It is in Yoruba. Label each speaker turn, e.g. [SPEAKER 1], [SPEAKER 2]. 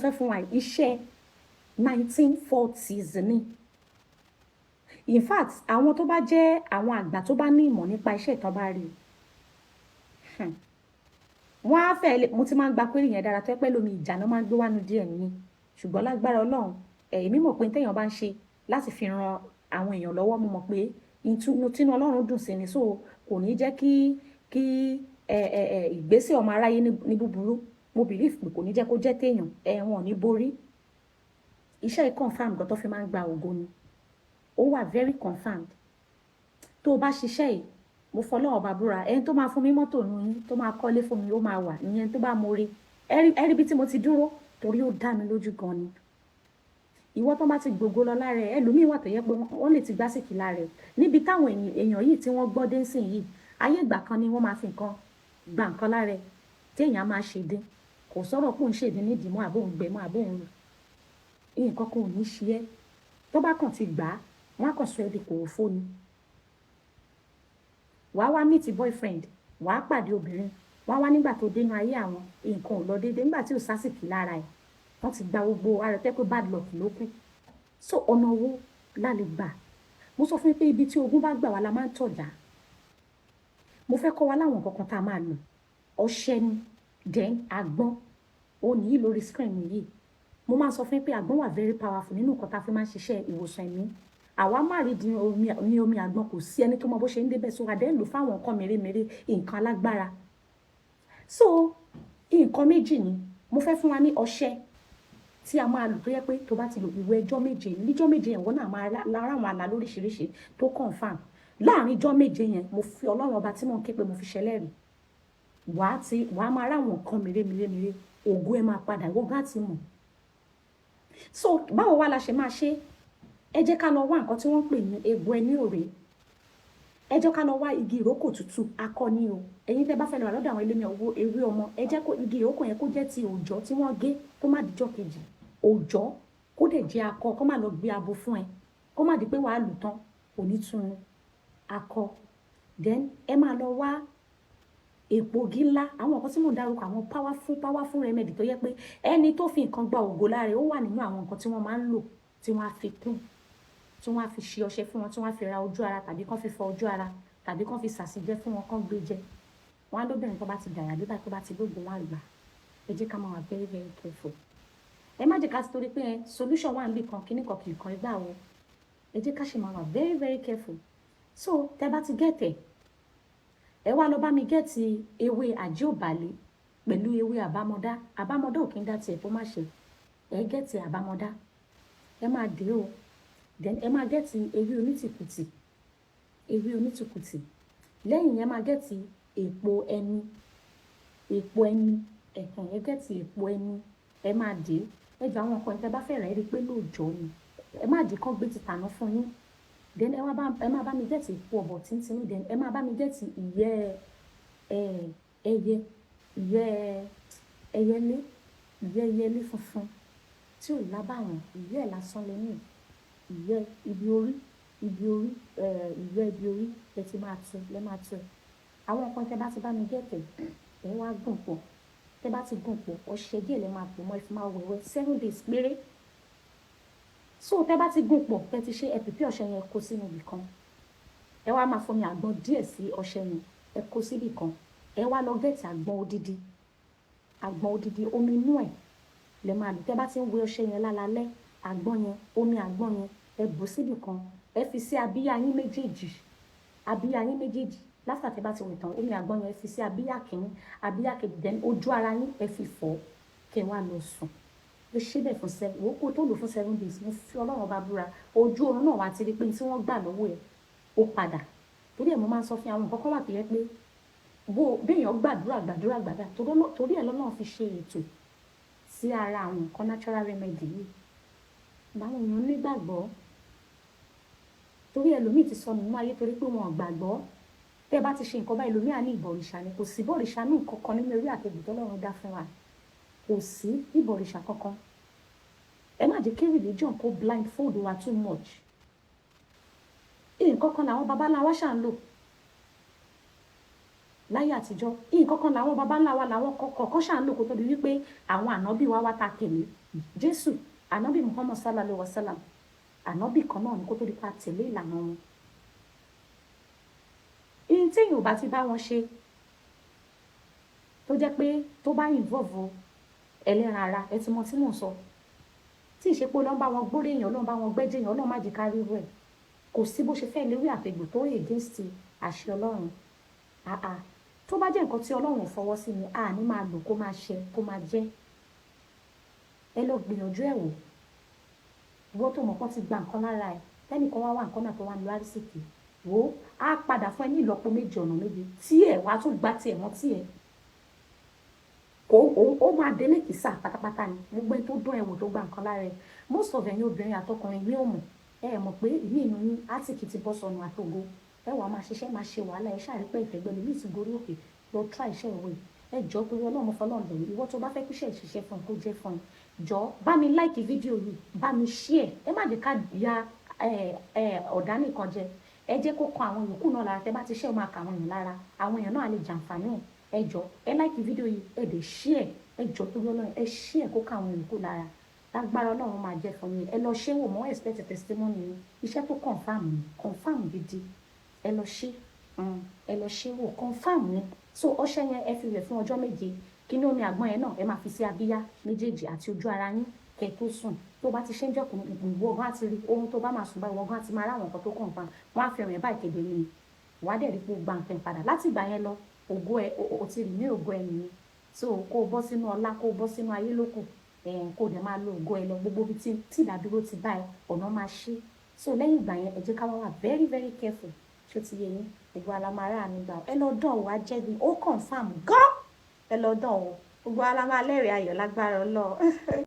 [SPEAKER 1] fẹ́ fún wa, iṣẹ́ 1940s ni. In fact, àwọn tó bá jẹ́ àwọn àgbà tó bá ní ìmọ̀ nípa iṣẹ́ ìtàn bá rí i, wọ́n á fẹ́ lè. Mo ti máa ń gba query yẹn dára tó pẹ́ lómi ìjà náà máa ń gbé wánu díẹ̀ nìyí. Ṣùgbọ́n lágbára Ọlọ́run, èmi mọ̀ pé téèyàn bá ń ṣe láti fi ran àwọn èèyàn lọ́wọ́, mo mọ̀ pé ìtùnú tínú Ọlọ́run dùn sí ni. So kò ní jẹ́ kí ẹ ẹ ẹ ìgbésẹ̀ ọmọ aráyé ní búburú. Mo believe pé kò ní jẹ́ kó jẹ́ téèyàn wọn ò ní borí. Iṣẹ́ yìí confirm gan tó fi máa ń gba ògo ni. Ó wà very confirmed. Tó o bá ṣiṣẹ́ yìí, mo fọlọ́run ọba búra, ẹni tó máa fún mi mọ́tò nu yín, tó máa kọ́lé fún mi, ó máa wà. Ìyẹn tó bá mo rí ẹrí bí tí mo ti dúró, torí ó dá mi lójú gan ni. Ìwọ tó bá ti gbogbo lọ lára ẹ, ẹlòmíín wà tó yẹ pé wọ́n lè ti gbásìkì lára ẹ níbi táwọn èèyàn yìí tí wọ́n gbọ́ dé sìn yìí. Ayé ìgbà kan ni wọ́n máa fi nǹkan gba nǹkan lára ẹ tí èèyàn máa ṣèdín. Kò sọ̀rọ̀ pé òun ṣèdín nídìí mọ́, àbóhùn gbẹ mọ́, àbóhùn rù, nǹkan kan ò ní ṣe ẹ́. Tó bá kàn ti gbà á, wọ́n á kàn sọ ẹ́ di kòròfo ni. Wàá wá meet boyfriend, wàá pàdé obìnrin, wàá wá nígbà tó dénú ayé, àwọn nǹkan ò lọ déédéé nígbà tí ò sásìkì lára ẹ̀. Wọ́n ti gba gbogbo ara tẹ́ pé bad luck ló kù. So ọ̀nà owó la lè gbà? Mo sọ fún yín pé ibi tí ogun bá gbà wá la máa ń tọ̀jà. Mo fẹ́ kọ́ wa láwọn nǹkan kan tá a máa lò. Ọṣẹ ni, then àgbọn òun nìyí lórí screen mi yìí. Mo máa sọ fún yín pé àgbọn wà very powerful nínú nǹkan tá a fi máa ń ṣiṣẹ́ ìwòsàn ẹ̀mí. Àwa má rí di omi ní omi àgbọn, kò sí ẹni tó mọ bó ṣe ń débẹ̀. So adé ń lò fáwọn nǹkan mèremère, nǹkan alágbára. So nǹkan méjì ni mo fẹ́ fún wa ní. Ọṣẹ tí a máa lò tó yẹ pé tó bá ti lò ìwẹ̀ ọjọ́ 7, níjọ́ 7 yẹn, wọ́n náà máa lára àwọn àlá lóríṣiríṣi tó confirm láàrin ijọ́ 7 yẹn. Mo fi Ọlọ́run ọba tí mò ń ké pé, mo fi ṣẹlẹ́rìí, wàá ti wàá máa ráwọn nǹkan mèremère, ògo ẹ máa padà, ìwọ gá ti mọ̀. So báwo wá la ṣe máa ṣe? Ẹ jẹ́ ká lọ wá nǹkan tí wọ́n ń pè ní egbò ẹni òrè. Ẹ jẹ́ ká lọ wá igi ìrókò tútù, akọni o. Ẹ̀yin tẹ́ bá fẹ́ lọ rà lọ́dọ̀ àwọn elémi owó ewé ọmọ, ẹ jẹ́ kó igi ìrókò yẹn kó jẹ́ ti òòjọ́ tí wọ́n gé, kó má dijọ́ kejì òòjọ́, kó dẹ̀ jẹ́ akọ, kó má lọ gbé abo fún ẹ, kó má di pé wàá lù tán kò ní tunu akọ. Then ẹ máa lọ wá èpògì ńlá. Àwọn nǹkan tí mò ń dárúkọ, àwọn powerful powerful remedy tó yẹ pé ẹni tó fi nǹkan gba ògo lára ẹ̀, ó wà nínú àwọn nǹkan tí wọ́n máa ń lò, tí wọ́n á fi kún, tí wọ́n á fi ṣe ọṣẹ fún wọn, tí wọ́n á fi ra ojú ara, tàbí kán fi fọ ojú ara, tàbí kán fi sàṣìjẹ fún wọn, kán gbé jẹ. Wọn á lóbìnrin tó bá ti dàyà dé báyìí, tó bá ti lóògùn, wọn á gbà. Ẹ jẹ́ ká máa wà very very careful. Ẹ má jẹ́ ká torí pé solution wà níbì kan, kíní kan kì í kan ẹgbà wo. Ẹ jẹ́ ká ṣe máa wà very very careful. So tẹ́ bá ti get ẹ̀, ẹ wá lọ bá mi get ewé àjíòbálẹ̀ pẹ̀lú ewé àbámọ́dá. Àbámọ́dá ò kí ń dá tiẹ̀ kó má ṣe. Ẹ get àbámọ́dá, ẹ máa dé o. Then ẹ máa get ewé onítìkùtì, ewé onítìkùtì. Lẹ́yìn yẹn, máa get èpo ẹni, èpo ẹni ẹ̀hẹ̀n. Ẹ get èpo ẹni, ẹ máa dé. Ẹ jọ, àwọn nǹkan tẹ́ bá fẹ́ rà, ẹ rí i pé lóòjọ́ ni. Ẹ má jẹ́ kán gbé ti tàná fún yín. Then ẹ wá bá ẹ máa bá mi get èpo ọ̀bọ̀ tíntínní. Then ẹ máa bá mi get ìyẹ́ ẹyẹ, ìyẹ́ ẹyẹlé, ìyẹ́ ẹyẹlé funfun tí ò lábàwọ́n. Ìyẹ́ ẹ̀ lásán lẹ ní ìyẹ́ ibi orí, ibi orí, ìyẹ́ ibi orí lẹ ti máa tú, lẹ máa tú. Àwọn nǹkan tẹ́ bá ti bá mi get, ẹ wá gùn pọ̀. Tẹ́ bá ti gùn pọ̀, ọṣẹ díẹ̀ lẹ máa pò mọ́, ẹ fi máa wẹ̀wẹ̀ 7 days péré. So tẹ́ bá ti gùn pọ̀, tẹ́ ti ṣe, ẹ prepare ọṣẹ yẹn, kó sínú ibì kan. Ẹ wá máa fomi àgbọn díẹ̀ sí ọṣẹ yẹn, ẹ kó síbì kan. Ẹ wá lọ get àgbọn odidi, àgbọn odidi, omi inú ẹ̀ lẹ máa lò. Tẹ́ bá ti ń wẹ ọṣẹ yẹn lálálẹ́, àgbọn yẹn, omi àgbọn yẹn, ẹ bù síbì kan, ẹ fi sí abíyá yín méjèèjì, abíyá yín méjèèjì. Láfà tẹ́ bá ti wẹ̀ tán, omi àgbọn yẹn, ẹ fi sí abíyá kìíní, abíyá kejì, then ojú ara yín, ẹ fi fọ̀, kẹ́ wá lọ sùn. Ẹ ṣe bẹ́ẹ̀ fún seven, wò ó, kó tó lò fún 7 days. Mo fi Ọlọ́run ọba búra, ojú oorun náà wà á ti rí pé tí wọ́n gbà lọ́wọ́ ẹ̀ ó padà. Torí ẹ̀ mo máa ń sọ fún àwọn nǹkan kan wà tó yẹ pé bó béèyàn gbàdúrà gbàdúrà gbàdúrà, torí ẹ̀ lọ́nà fi ṣe ètò sí ara àwọn nǹkan natural remedy yìí. Báwọn èèyàn nígbàgbọ́, torí ẹlòmíì ti sọnù nínú ayé torí pé wọn ò gbàgbọ́. Tẹ́ ẹ bá ti ṣe nǹkan báyìí, ẹlòmíì á ní ìbọ̀rìṣà ni. Kò sí ìbọ̀rìṣà ní nǹkan kan nínú eré àtẹ̀gùn tọ́lọ́run dá fún wa. Kò sí ìbọ̀rìṣà kankan. Ẹ má jẹ́ kí religion kó blindfold wa too much. Nǹkan kan làwọn baba ńlá wa ṣà ń lò láyé àtijọ́. Nǹkan kan làwọn baba ńlá wa, làwọn kọ̀ọ̀kan ṣà ń lò kó tó di wípé àwọn ànábì wa wá ta tẹ̀lé. Jésù, Ànábì Muhammad sallallahu alaihi wa sallam, ànábì kan náà ni kó tó di pa tẹ̀lé ìlànà wọn. Ihun téèyàn ò bá ti bá wọn ṣe, tó jẹ́ pé tó bá involve ẹlẹ́ran ara, ẹ ti mọ tí mò ń sọ, tí ìṣepò ló ń bá wọn gbórí èèyàn, ló ń bá wọn gbẹ́jẹ̀ èèyàn, Ọlọ́run má jẹ́ ká rí rẹ̀. Kò sí bó ṣe fẹ́ léwé àtẹ̀gbò tó against àṣẹ Ọlọ́run. Àà, tó bá jẹ́ nǹkan tí Ọlọ́run ò fọwọ́ sí ni, a ní máa lò kó máa ṣe kó máa jẹ́. Ẹ lọ gbìyànjú ẹ̀ wò. Ìwọ tó mọ̀ kán ti gba nǹkan lára ẹ̀, tẹ́nìkan wá wá nǹkan náà tó wá ń lo àrísìkì, wò ó, á padà fún ẹ ní ìlọ́po méje ọ̀nà méje tí ẹ̀ wá tún gba tiẹ̀ mọ́ tiẹ̀ kò ó máa délé kìsà pátápátá ni. Gbogbo ẹni tó dán ẹ wò, tó gba nǹkan lára ẹ, most of ẹ̀yin obìnrin àtọkùnrin ní ò mọ̀. Ẹ mọ̀ pé ìmí inú yín átìkì ti bọ́ sọnù àtògo. Ẹ wàá máa ṣiṣẹ́, máa ṣe wàhálà, ẹ ṣáà rí pé ìtẹ̀gbẹ́ lómi ti gorí òkè lọ try iṣẹ́ ìwé. Ẹ jọ, torí Ọlọ́run, fọlọ́run bẹ̀rẹ̀. Ìwọ tó bá fẹ́ kíṣẹ́ ìṣiṣẹ́ fún ẹ, kó jẹ́ fún ẹ, jọ, bá mi like fídíò yìí, bá mi share. Ẹ má jẹ́ ká ya ọ̀dà nìkan jẹ. Ẹ jẹ́ kó kan àwọn yòókù náà lára. Tẹ́ bá ti share, ó máa kà àwọn èèyàn lára, àwọn èèyàn náà lè jàǹfààní ẹ̀. Ẹ jọ, ẹ like fídíò yìí, ẹ dẹ̀ share. Ẹ jọ, torí Ọlọ́run, ẹ share kó kan àwọn yòókù lára. Lágbára Ọlọ́run, máa jẹ́ fún yín. Ẹ lọ ṣé wò mọ́, expect testimony yín. Iṣẹ́ tó confirm ni, confirm gidi. Ẹ lọ ṣe, ẹ lọ ṣe wò, confirm ni. So ọṣẹ yẹn, ẹ fi wẹ̀ fún ọjọ́ 7. Kíní omi àgbọn yẹn náà, ẹ máa fi sí abíyá méjèèjì àti ojú ara yín kẹ́ tó sùn. Tó bá ti ṣe ń jọkùn, ìwọ gan àti rí ohun tó bá máa sùn báyìí, ìwọ gan àti máa ráwọn nǹkan tó confirm. Wọn á fi rìn báyìí kedere ni. Wàá dẹ̀ rí pé o gba nǹkan padà. Láti ìgbà yẹn lọ, ògo ẹ o ti rí ní ògo ẹ nìyẹn. So kó o bọ́ sínú ọlá, kó o bọ́ sínú ayé lókù, kó o dẹ̀ máa lo ògo ẹ lọ. Gbogbo ibi tí ìdádúró ti bá ẹ, ọ̀nà máa ṣí. So lẹ́yìn ìgbà yẹn, ẹ jẹ́ ká wá wà very very careful. Ṣó ti yé yín? Gbogbo ala máa rà nígbà. Ẹ lọ dán o, á jẹ́ bí ó confirm gan. Ẹ lọ dán o. Gbogbo ala máa lẹ́rìí ayọ̀ lágbára Ọlọ́run.